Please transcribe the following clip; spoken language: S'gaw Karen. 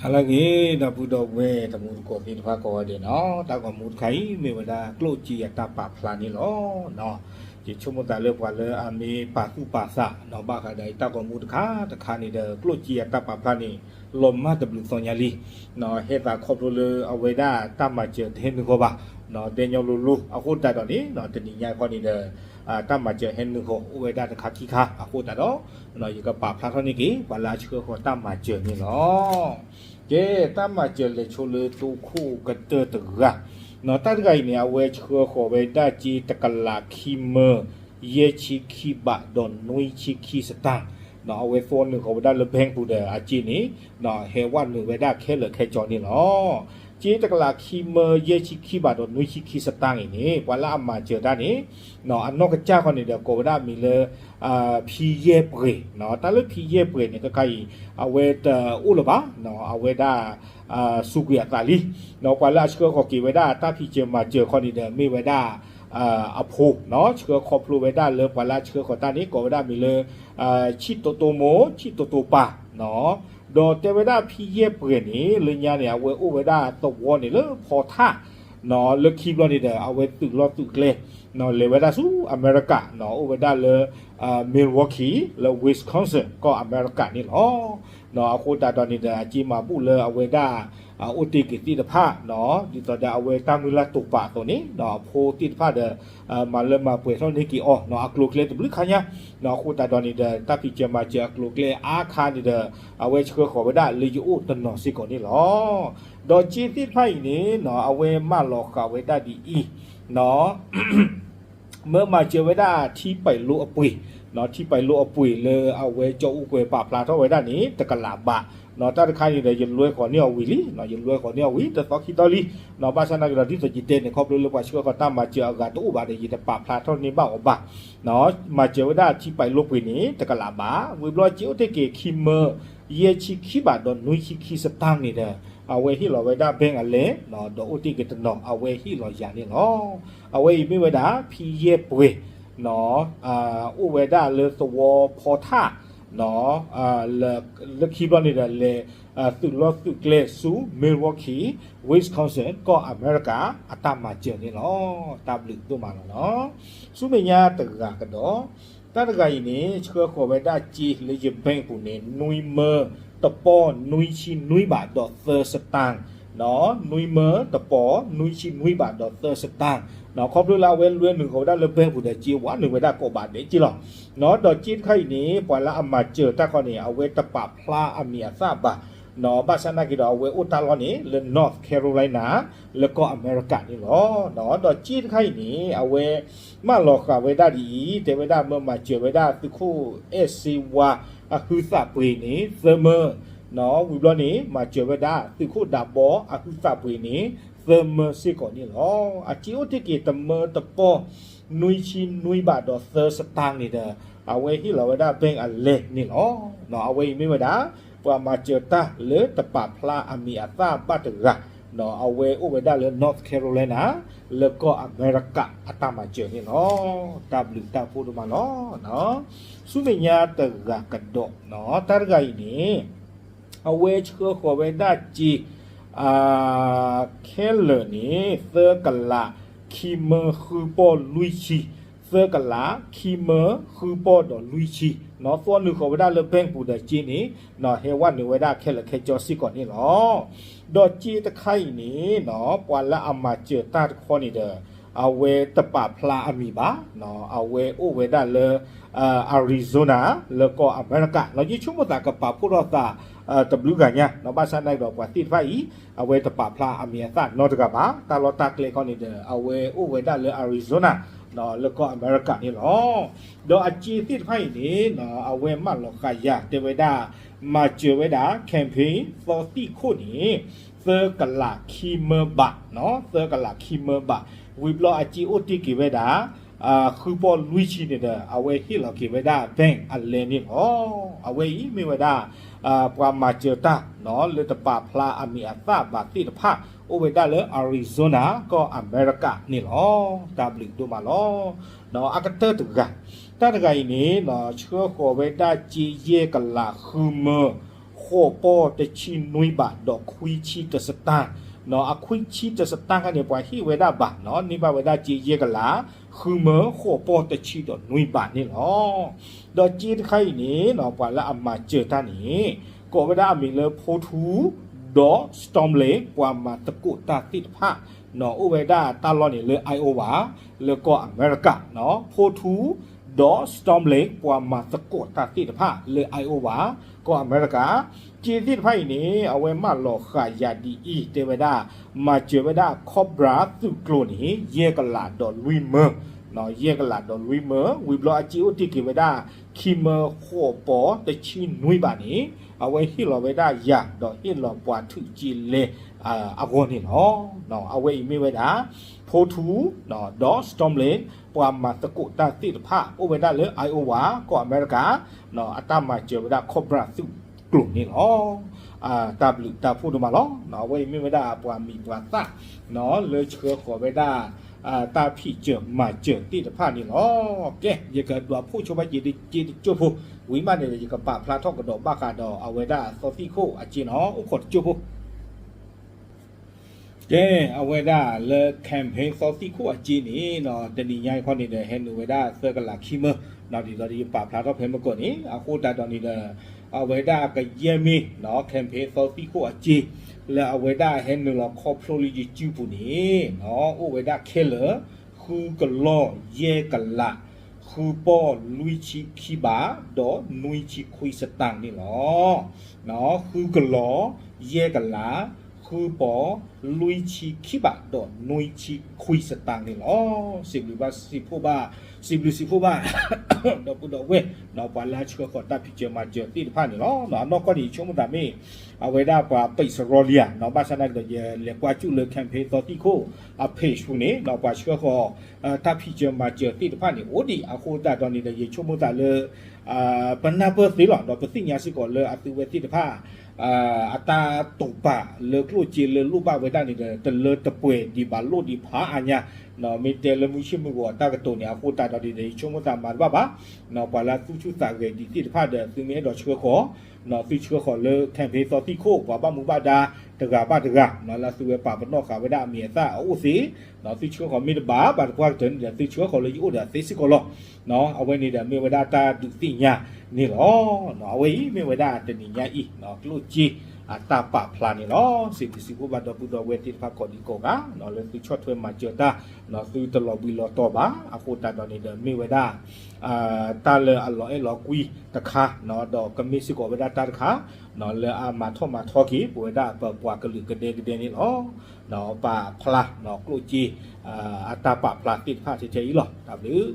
ဟါလၢအဂ့ၤ ဒီပုၢ်ဒီဝဲၢ်တံၤသကိးသ့ၣ်တဖၣ်ကိးဂၤဒဲးန့ၣ်, တၢ်ဂီၤမူတခါအံၤ မ့ၢ်ဝဲဒၣ်ကျိၣ်စ့အတၢ်ပာ်ဖျါန့ၣ်လီၤ. ယဆိကမိၣ်သးလၢပှၤလၢအမ့ၢ်ပာ်သူၣ်ပာ်သး ဘၣ်ဃးဒီးတၢ်ဂီၤမူတခါတခါန့ၣ်ဒီး ကျိၣ်စ့အတၢ်ပာ်ဖျါန့ၣ် လီၤမၢ်တဘျုးသီညါလံ. ဟဲသးခီဖျိလၢအဝဲဒၣ်တၢ်မၤစၢၤတဟဲနုာ်ဃီဘၣ်, ဒဲညီလိၤလိၤအဃိသတးဒီးန့ၣ် တနံၤညါခီန့ၣ်ဒီး တၢ်မၤစၢၤဟဲနုာ်ဃီအိၣ်ဝဲဒၣ်တခါခံခါအဃိသတးဒီး ယကပာ်ဖျါထီၣ်န့ၢ်က့ၤ ပှၤလၢအဆှၢဃီၤတၢ်မၤစၢၤန့ၣ်လီၤ. ကဲ, တၢ်မၤစၢၤလဲၤဆိလၢတိခိၣ်ကတၢၢ်တဂၤ, တၢ်တဂၤအံၤန့ၣ် အဝဲဆှၢဃီၤဝဲဒၣ်စ့တကလးခံမၢ ယဲၢ်ဆံခံဘးဒီးနွံဆံခံစတၢၢ်, အဝဲသွီနုာ်ဃီၤဝဲဒၣ်လၢ bank ပူၤဒီး အစ့န့ၣ် ဟဲဝဲနုာ်ဝဲဒၣ်ခဲလၢာ်ခဲဆ့န့ၣ်လီၤ. စ့တကလးခံမၢယဲၢ်ဆံခံဘးဒီးနွံဆံခံစတၢၢ်အံၤန့ၣ် ပှၤလၢအမၤစၢၤတၢ်န့ၣ် အနီၢ်ကစၢ်ခီန့ၣ်ဒီး ကိးဝဲဒၣ်မံၤလၢ ဖံယဲၢ်ပှဲၤ, တၢ်လၢဖံယဲၢ်ပှဲၤန့ၣ် ခဲခါအံၤ အဝဲတအိၣ်လၢၤဘၣ်, အဝဲဒၣ် စူးကွံာ်အသးလံ. ပှၤလၢအဆှၢဃီၤက့ၤဝဲဒၣ်တၢ်ဖံးစၢၤမၤစၢၤခီန့ၣ်ဒီး မ့ၢ်ဝဲဒၣ် အဖိ, ဆှၢခီဖျိဝဲဒၣ်လၢပှၤလၢအဆှၢဃီၤတၢ်န့ၣ် ကိးဝဲဒၣ်မံၤလၢ ဆံၣ်တိတိမိၢ် ဆံၣ်တိတိပၢ်, ဒီးတဲဝဲဒၣ်ဖံယဲၢ်ပှဲၤန့ၣ် လၢညါန့ၣ် အဝဲအိၣ်ဝဲဒၣ်သဝီန့ၣ်လၢဖီထၣ်, လၢခံဘျီန့ၣ်ဒီး အဝဲသုးလီၢ်သုးကျဲ လဲၤဝဲဒၣ်ဆူအမဲရကၤ, အိၣ်ဝဲဒၣ်လၢ Milwaukee လၢ Wisconsin ကီၢ်အမဲရကၤန့ၣ်လီၤ. အဃိသတးဒီးန့ၣ်ဒီး အစ့မၤဘူၣ်လၢအဝဲဒၣ် အိၣ်တ့ၢ်က့ၤသ့ၣ်တဖၣ်, ဒ်သိးဒီးအဝဲတၢ်မုၢ်လၢ်တိာ်ပာ်အသိးန့ၣ် အဖိသ့ၣ်တဖၣ်ဒီး မၤလၢမၤပှဲၤထီၣ်န့ၢ်က့ၤအီၤ အကျိၤအကျဲတဘျုးခါညါ, အဃိသတးဒီးန့ၣ်ဒီး တၢ်ဖံးစၢၤမၤစၢၤအကျိၤအကျဲအါခါန့ၣ်ဒီး အဝဲဆှၢဃီၤဝဲဒၣ်လၢယအိၣ်တနီၤစ့ၢ်ကီးန့ၣ်လီၤ. ဒီးစ့သ့ၣ်တဖၣ်အံၤန့ၣ် အဝဲမၢလီၤဃာ်ဝဲဒၣ်ဒ်အံၤ မၢမၤစၢၤဝဲဒၣ်ထံပာ်လိအပှ့ၤ, ထံပာ်လိအပှ့ၤလၢအဝဲကၠီအူကွဲၤပာ်ဖျါထီၣ်ဝဲဒၣ်န့ၣ် တကလးဘး, တၢ်တခါန့ၣ်ဒီး ယလွဲဃီၤန့ၢ်အီၤဝံၤလံ, ယလွဲဃီၤန့ၢ်အီၤဝံၤ တသီခံသီလံ, ဘၣ်ဆၣ်သနာ်က့ဒီး ဒ်သိးယတဲန့ၣ် ခီဖျိလၢပှၤဆှၢဃီၤတၢ်မၤစၢၤအဂၤတအိၣ်ဘၣ်ဒီး ယတပာ်ဖျါထီၣ်န့ၢ်ဘၣ်အီၤဘၣ်. မၤစၢၤဝဲဒၣ်ထံပာ်လိပှ့ၤန့ၣ် တကလးဘး, ဝံၤဘျီစ့အိၣ်တ့ၢ်က့ၤခံမၢ ယဲၢ်ဆံခံဘးဒီးနွံဆံခံစတၢၢ်န့ၣ်ဒီး အဝဲဟ့ၣ်လီၤဝဲဒၣ် bank အလဲ, ဒီးအိၣ်တ့ၢ်က့ၤတနီၤ အဝဲဟ့ၣ်လီၤယၤန့ၣ်လီၤ. အဝဲအံၤမ့ၢ်ဝဲဒၣ် ဖံယဲၢ်ပှဲၤ အိၣ်ဝဲဒၣ်လၢသဝီဖီထၣ် လၢခံဘျီန့ၣ်ဒီး လဲၤ သုးလီၢ်သုးကျဲဆူ Milwaukee, Wisconsin ကီၢ်အမဲရကၤ အတၢ်မၤစၢၤန့ၣ်လီၤ. တၢ်ဘျုးဒိၣ်မးလီၤ. ဆူမဲာ်ညါတဂၤကဒီး, တၢ်တဂၤအံၤန့ၣ် ဆှၢဃီၤဝဲဒၣ်စ့လၢယ bank ပူၤန့ၣ် နွံမၢ တပီၢ်နွံဆံနွံဘးဒီးသၢစတၢၢ်, နွံမၢ တပီၢ် နွံဆံနွံဘးဒီးသၢစတၢၢ်, ခီဖျိလၢအဝဲလွဲနုာ်ဃီၤဝဲဒၣ်လၢ bank ပူၤဒီး စ့ဝဲနုာ်ဝဲဒၣ်ကိးဘးဒဲးက့လီၤ. ဒီးစ့တခါအံၤန့ၣ် ပှၤလၢအမၤစၢၤတၢ်ခီန့ၣ် အဝဲတပာ်ဖျါအမံၤအသၣ်ဘၣ်, ဘၣ်ဆၣ်သနာ်က့ဒီး အဝဲအိၣ်တၢ်လီၢ်န့ၣ် လၢ North Carolina လၢကီၢ်အမဲရကၤန့ၣ်လီၤ. ဒီးစ့တခါအံၤန့ၣ် အဝဲမၢလီၤဃာ်ဝဲဒၣ်ဒ်အံၤ, တဲဝဲဒၣ်မၢမၤစၢၤဝဲဒၣ်သုးခိၣ်အဲၣ်စ့ဝါအဟုသၣ်ပှ့ၤန့ၣ် သၢမၢ, ဝံၤဘျီန့ၣ် မၤစၢၤဝဲဒၣ်သုးခိၣ်ဒးဘီအဟုသၣ်ပှ့ၤန့ၣ် သၢမၢစ့ၢ်ကီးန့ၣ်လီၤ. အစ့အိၣ်တ့ၢ်က့ၤတမၢတပီၢ် နွံဆံနွံဘးဒီးသၢစတၢၢ်န့ၣ်ဒီး အဝဲဟ့ၣ်လီၤဝဲဒၣ် bank အလဲန့ၣ်လီၤ. အဝဲအံၤမ့ၢ်ဝဲဒၣ် ပှၤမၤစၢၤတၢ်လၢတပာ်ဖျါအမံၤအသၣ်ဘၣ်တဂၤ, အဝဲအိၣ်ဝဲဒၣ်လၢ North Carolina လၢကီၢ်အမဲရကၤအတၢ်မၤစၢၤန့ၣ်လီၤ. တၢ်ဘျုးတၢ်ဖှိၣ်ဒိၣ်မးလီၤ. ဆူမဲာ်ညါတဂၤကဒီး, တၢ်တဂၤအံၤန့ၣ် အဝဲဆှၢဃီၤဝဲဒၣ်စ့ ခဲလၢာ်န့ၣ် သၢကလးခံမၢဃုပီၢ်လွံၢ်ဆံ, သၢကလးခံမၢဃုပီၢ်ဒီးလွံၢ်ဆံ, သွီနုာ်ဃီၤဝဲဒၣ်လၢ bank ပူၤဒီးစ့န့ၣ် ဟဲဝဲနုာ်ဝဲဒၣ်ခဲလၢာ်ခဲဆ့စ့ၢ်ကီးန့ၣ်လီၤ. ဒီးစ့တခါအံၤန့ၣ် ပှၤလၢအမၤစၢၤတၢ်တခီန့ၣ်ဒီး အဝဲတပာ်ဖျါအမံၤဘၣ်, အဝဲအိၣ်ဝဲဒၣ်လၢ Arizona လၢကီၢ်အမဲရကၤ, ယဆိကမိၣ်သးကပာ်ဖှိၣ်ထီၣ်သး တဘျုးဂၤညါ, ဘၣ်ဆၣ်သနာ်က့ဒီး ပှၤသ့ၣ်တဖၣ်အံၤ အဝဲတပာ်ဖျါအမံၤအသၣ်နီတဂၤဘၣ်, တၢ်လီၢ်တၢ်ကျဲခီန့ၣ်ဒီး အဝဲအိၣ်ဝဲဒၣ်လၢ Arizona လၢကီၢ်အမဲရကၤန့ၣ်လီၤ. ဒီးအစ့သ့ၣ်တဖၣ်အံၤန့ၣ် အဝဲမၢလီၤဃာ်ယၤ တဲဝဲဒၣ် မၤစၢၤဝဲဒၣ် campaign သီသံၣ်ခိၣ်န့ၣ် သၢကလးခံမၢဘး, သၢကလးခံမၢဘး, ဝံၤဘျီအစ့အိၣ်တ့ၢ်က့ၤဝဲဒၣ် ဃုပီၢ်လွံၢ်ဆံန့ၣ်ဒီး အဝဲဟ့ၣ်လီၤက့ၤဝဲဒၣ် bank အလဲန့ၣ်လီၤ. အဝဲအံၤမ့ၢ်ဝဲဒၣ် ပှၤမၤစၢၤတၢ် လၢတပာ်ဖျါအမံၤအသၣ်ဘၣ်သ့ၣ်တဖၣ် အိၣ်ဝဲဒၣ်လၢ Arizona ကီၢ်အမဲရကၤန့ၣ်လီၤ. တၢ်ဘျုးဒိၣ်မးလီၤ. အကတၢၢ်တဂၤ, တၢ်တဂၤအံၤန့ၣ် ဆှၢဃီၤဝဲဒၣ်စ့ယဲၢ်ကလးဃုမၢ ဃိးပီၢ်တဆံနွံဘးဒီးခွံဆံတစတၢ်, နီၣ် အခွံဆံတစတၢ်ခါန့ၣ် ပှၤဟ့ၣ်ဝဲဒၣ်ဘၣ်, နီၣ် န့ၢ်ဘၣ်ဝဲဒၣ်စ့ယဲၢ်ကလး, ဃုမၢဃိးပီၢ်တဆံဒီးနွံဘးန့ၣ်လီၤ. ဒီးစ့တခါအံၤန့ၣ် နီၣ် ပှၤလၢအမၤစၢၤတၢ်န့ၣ် ကိးဝဲဒၣ်အမံၤလၢ ဖိထူ ဒီး Stormlake ပှၤမၤသကိးတၢ်သ့ၣ်တဖၣ်, နီၣ် အိၣ်ဝဲဒၣ်တၢ်လီၢ်န့ၣ်လၢ Iowa လၢကီၢ်အမဲရကၤ, နီၣ် ဖိထူ ဒီး Stormlake ပှၤမၤသကိးတၢ်သ့ၣ်တဖၣ်လၢ Iowa ကီၢ်အမဲရကၤ, စ့သ့ၣ်တဖၣ်အံၤန့ၣ် အဝဲမၢလီၤဃာ်ယၤဒ်အံၤ တဲဝဲဒၣ် မၤစၢၤဝဲဒၣ် Cobra သုးကျိၤန့ၣ် ယဲၢ်ကလးဒီးလွံၢ်မၢ, နီၣ် ယဲၢ်ကလးဒီးလွံၢ်မၢ, ဝံၤဘျီအစ့အိၣ်တ့ၢ်က့ၤဝဲဒၣ် ခံမၢဃိးပီၢ်တဆံနွံဘးန့ၣ် အဝဲဟ့ၣ်လီၤဝဲဒၣ်ယၤ ဒီးဟ့ၣ်လီၤပှၤထုးစ့လဲ အဂီၢ်န့ၣ်လီၤ. နီၣ် အဝဲအံၤမ့ၢ်ဝဲဒၣ် ဖိထူ ဒီး Stormlake ပှၤမၤသကိးတၢ်သ့ၣ်တဖၣ် အိၣ်ဝဲဒၣ်လၢ Iowa ကီၢ်အမဲရကၤ, နီၣ် အတၢ်မၤစၢၤဝဲဒၣ် Cobra သုးကျိၤန့ၣ်လီၤ. တၢ်ဘျုးတၢ်ဖှိၣ်ဒိၣ်မးလီၤ. နီၣ် အဝဲအံၤမ့ၢ်ဝဲဒၣ်ပှၤမံၤပှၤသၣ် နီၣ် လၢဆှၢဃီၤဝဲဒၣ် တၢ်ဖံးစၢၤမၤစၢၤသ့ၣ်တဖၣ်န့ၣ်လီၤ. ကဲ ယကဒွးဖှိၣ်ဆိဘၣ်စ့တကၠိၢ်ဖိ, ဝံၤမးန့ၣ်ဒီး ယကပာ်ဖျါထီၣ်ကဒီးဘၣ်ဃးဒီးအဝဲဒၣ်သီသံၣ်ခိၣ်အစ့နီၣ် အိၣ်ခိးတကၠိၢ်ဖိ ကဲ အဝဲဒၣ်လၢ campaign သီသံၣ်ခိၣ်အစ့န့ၣ် နီၣ် တနံၤညါအံၤခီန့ၣ်ဒီး ဟဲနုာ်ဝဲဒၣ်သၢကလးခံမၢ, နီၣ် ဒ်သိးဒီးယပာ်ဖျါထီၣ်ဖဲမုၢ်ကီၢ်န့ၣ် အဃိသတးဒီးန့ၣ်ဒီး အဝဲဒၣ်ကယဲၢ်မ့ၢ် နီၣ် campaign သီသံၣ်ခိၣ်အစ့ လၢအဝဲဒၣ်ဟဲနုာ်လီၤခီဖျိလၢယစုပူၤန့ၣ် နီၣ် အိၣ်ဝဲဒၣ်ခဲလၢာ် ဃုကလီၢ်ယဲၢ်ကလး ဃုပီၢ်လွံၢ်ဆံခံဘး ဒီးနွံဆံခွံစတၢ်န့ၣ်လီၤ. နီၣ် ဃုကလီၢ်ယဲၢ်ကလး ဃုပီၢ် လွံၢ်ဆံခံဘး ဒီးနွံဆံခွံစတၢ်န့ၣ်လီၤ. စံးဘျုးဘၣ်စံးဖှိၣ်ဘၣ်, စံးဘျုးစံးဖှိၣ်ဘၣ် ဒီပုၢ်ဒီဝဲၢ် နီၣ် ပှၤလၢအဆှၢဃီၤတၢ်ဖံးစၢၤမၤစၢၤသ့ၣ်တဖၣ်န့ၣ်လီၤ. နီၣ် အနီၢ်ကီၢ်န့ၣ် ယဆိကမိၣ်သးမ့ၢ် အဝဲဒၣ်ပှၤပံးစရီလံဧါ, နီၣ် ဘၣ်ဆၣ်သနာ်က့ဒီး ယလဲၤကွၢ်စူၣ်လၢ campaign သီသံၣ်ခိၣ်အ page ပူၤန့ၣ် နီၣ် ပှၤဆှၢဃီၤ တၢ်ဖံးစၢၤမၤစၢၤသ့ၣ်တဖၣ်န့ၣ် အိၣ်ဒံး အဃိသတးဒီးန့ၣ်ဒီး ယဆိကမိၣ်သးလၢ ပနၢ်ပၢၢ်သ့လီၤ ဒီးပသ့ၣ်ညါစ့ၢ်ကီးလၢအသုဝဲသ့ၣ်တဖၣ် အတၢ်တိာ်ပာ်လၢကျိၣ်စ့လၢလိၣ်ဘၣ်ဝဲဒၣ်န့ၣ်ဒီး တလၢတပှဲၤဒံးဘၣ်လိၣ်ဒံးဖးအါညါ, နီၣ် မ့ၢ်တဲလၢမုၢ်ဆ့ၣ်မုၢ်ဂီၤအတၢ်ကတိၤန့ၣ် အဃိသတးဒီးန့ၣ်ဒီး ယဆိကမိၣ်သးမၤတဘၣ်ဘၣ်, နီၣ် ပှၤလၢအသူၣ်ဆူၣ်သးဂဲၤဒံးသ့ၣ်တဖၣ်ဒီး သုမ့ၢ်အဲၣ်ဒိးဆှၢဃီၤ နီၣ် သုဆှၢဃီၤလၢ campaign သီသံၣ်ခိၣ် ပှၤဘၣ်မူဘၣ်ဒါတဂၤဘၣ်တဂၤ နီၣ် လၢသုဝဲပာ်ပနီၣ်ဃာ်ဝဲဒၣ်အမံၤအသၣ်အအိၣ်သ့, နီၣ် သုဆှၢဃီၤမ့ၢ်တဘၣ်ဘၣ်တပှၢ်ကတၢၢ်န့ၣ်ဒီး သုဆှၢဃီၤလၢယအိၣ်ဒီးသ့စ့ၢ်ကီးလီၤ. နီၣ် အဝဲန့ၣ်ဒီးမ့ၢ်ဝဲဒၣ်တၢ်ဒုးသ့ၣ်ညါန့ၣ်လီၤ. နီၣ် အဝဲအံၤမ့ၢ်ဝဲဒၣ်တနံၤညါအံၤ နီၣ် ကျိၣ်စ့အတၢ်ပာ်ဖျါန့ၣ်လီၤ. စံးဘျုးစံးဖှိၣ်ဘၣ်ဒီပုၢ်ဒီဝဲၢ်သ့ၣ်တဖၣ်ကိးဒံကိးဂၤ နီၣ် လၢသုဆီၣ်ထွဲမၤစၢၤတၢ်, နီၣ် သုတလီၤဘှံးလီၤတီၤဘၣ်, အဃိသတးဒီးန့ၣ်ဒီးမ့ၢ်ဝဲဒၣ် တၢ်လၢအလီၤအဲၣ်လီၤကွံတခါ, နီၣ် ဒီးကမ့ၢ်စ့ၢ်ကီးဝဲဒၣ်တၢ်တခါ နီၣ် လၢအမၤထီၣ်မၤထီက့ၤ ပဝဲဒၣ်ပပှၤကလုာ်ကဒဲကဒဲန့ၣ်လီၤ. နီၣ် ပာ်ဖျါ နီၣ် ကျိၣ်စ့ အတၢ်ပာ်ဖျါသ့ၣ်တဖၣ်ထဲထဲအံၤလီၤ. တၢ်ဘျုး